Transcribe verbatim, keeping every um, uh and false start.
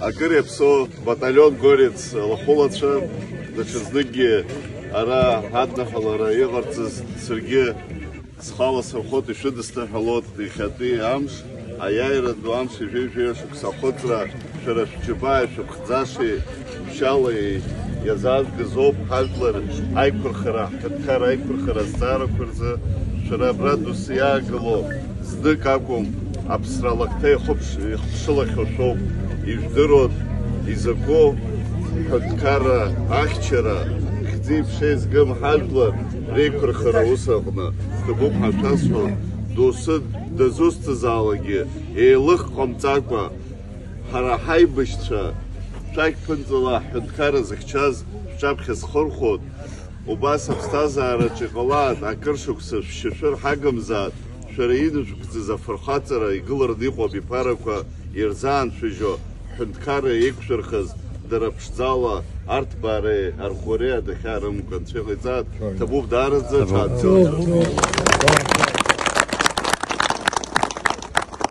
Акыр иаԥсоу баталион Горец лахәылацәа, даҽазныкгьы ара адныҳәалара иҟарҵаз саргьы схала сырхәот, ишәыдысныҳәалот иахьатәи амш, аиааира ду амш ижәеижәеи шықәса ахәыцра, шәара шәџьабааи шәыԥхӡашеи шәшьалеи иазаазгаз ауп ҳажәлар аиқәырхара, ҳҳәынҭқарра аиқәырхара азҵаарақәа рзы шәара абра досу иаагыло. Знык акәым, аԥсра алакҭа ихәаԥш-, ихыԥшылахьоу шәоуп, ижәдыруан изакәу ҳәынҭқарра ахьчара, хьӡи-ԥшеи згым ҳажәлар реиқәырхара аус аҟны. Ҭабуп ҳәа шәасҳәон, доусы дызусҭазаалакгьы еилых ҟамҵакәа, ҳара ҳаибашьцәа шәақь ԥынҵала ҳҳәынҭқарра зыхьчаз шәаԥхьа схырхәоит. Убас аԥсҭазаараҿ иҟалааит, акыр шықәса шәшьашәыр ҳагымзааит, шәара инышәкӡаз афырхаҵара игылараны иҟоу абиԥарақәа ирзааншәыжьуа ҳҳәынҭқарра еиқәшәырхаз дара ԥшӡала арҭбаареи арӷәӷәареи адәахьа рымоуп, Анцәа иҟаиҵааит, ҭабуп даараӡа, ҽаанбзиала.